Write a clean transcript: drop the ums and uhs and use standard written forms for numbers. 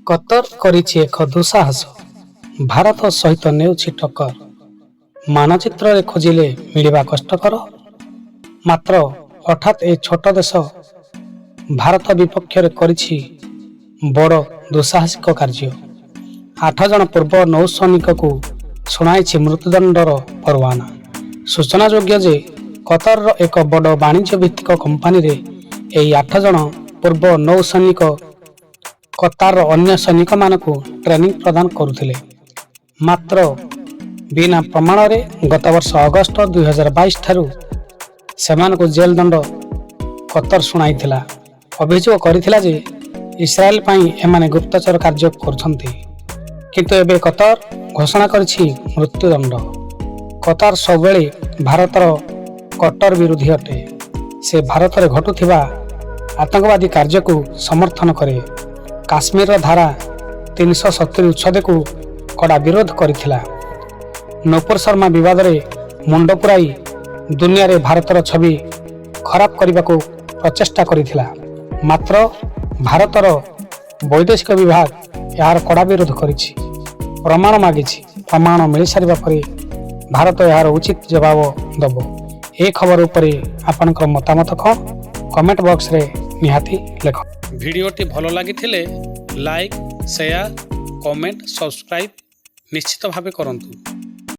କତର କରିଛି ଏକ ଦୁଃସାହସ, ଭାରତ ସହିତ ନେଉଛି ଟକ୍କର। ମାନଚିତ୍ରରେ ଖୋଜିଲେ ମିଳିବା କଷ୍ଟକର। ମାତ୍ର ହଠାତ୍ ଏ ଛୋଟ ଦେଶ ଭାରତ ବିପକ୍ଷରେ କରିଛି ବଡ଼ ଦୁଃସାହସିକ କାର୍ଯ୍ୟ। ଆଠ ଜଣ ପୂର୍ବ ନୌସୈନିକଙ୍କୁ ଶୁଣାଇଛି ମୃତ୍ୟୁଦଣ୍ଡର ପରୱାନା। ସୂଚନାଯୋଗ୍ୟ ଯେ, କତରର ଏକ ବଡ଼ ବାଣିଜ୍ୟ ଭିତ୍ତିକ କମ୍ପାନୀରେ ଏହି ଆଠ ଜଣ ପୂର୍ବ ନୌସୈନିକ କତାରର ଅନ୍ୟ ସୈନିକମାନଙ୍କୁ ଟ୍ରେନିଂ ପ୍ରଦାନ କରୁଥିଲେ। ମାତ୍ର ବିନା ପ୍ରମାଣରେ ଗତବର୍ଷ ଅଗଷ୍ଟ 2022 ଠାରୁ ସେମାନଙ୍କୁ ଜେଲ ଦଣ୍ଡ କତର ଶୁଣାଇଥିଲା। ଅଭିଯୋଗ କରିଥିଲା ଯେ, ଇସ୍ରାଏଲ ପାଇଁ ଏମାନେ ଗୁପ୍ତଚର କାର୍ଯ୍ୟ କରୁଛନ୍ତି। କିନ୍ତୁ ଏବେ କତର ଘୋଷଣା କରିଛି ମୃତ୍ୟୁଦଣ୍ଡ। କତାର ସବୁବେଳେ ଭାରତର କଟ୍ଟର ବିରୋଧୀ ଅଟେ। ସେ ଭାରତରେ ଘଟୁଥିବା ଆତଙ୍କବାଦୀ କାର୍ଯ୍ୟକୁ ସମର୍ଥନ କରେ। କାଶ୍ମୀରର ଧାରା 370 ଉଚ୍ଛେଦକୁ କଡ଼ା ବିରୋଧ କରିଥିଲା। ନୂପୁର ଶର୍ମା ବିବାଦରେ ମୁଣ୍ଡ ପୁରାଇ ଦୁନିଆରେ ଭାରତର ଛବି ଖରାପ କରିବାକୁ ପ୍ରଚେଷ୍ଟା କରିଥିଲା। ମାତ୍ର ଭାରତର ବୈଦେଶିକ ବିଭାଗ ଏହାର କଡ଼ା ବିରୋଧ କରିଛି, ପ୍ରମାଣ ମାଗିଛି। ପ୍ରମାଣ ମିଳିସାରିବା ପରେ ଭାରତ ଏହାର ଉଚିତ ଜବାବ ଦେବ। ଏ ଖବର ଉପରେ ଆପଣଙ୍କର ମତାମତ କ'ଣ, କମେଣ୍ଟ ବକ୍ସରେ ନିହାତି ଲେଖ। ଭିଡ଼ିଓଟି ଭଲ ଲାଗିଥିଲେ ଲାଇକ୍, ସେୟାର, କମେଣ୍ଟ, ସବସ୍କ୍ରାଇବ୍ ନିଶ୍ଚିତ ଭାବେ କରନ୍ତୁ।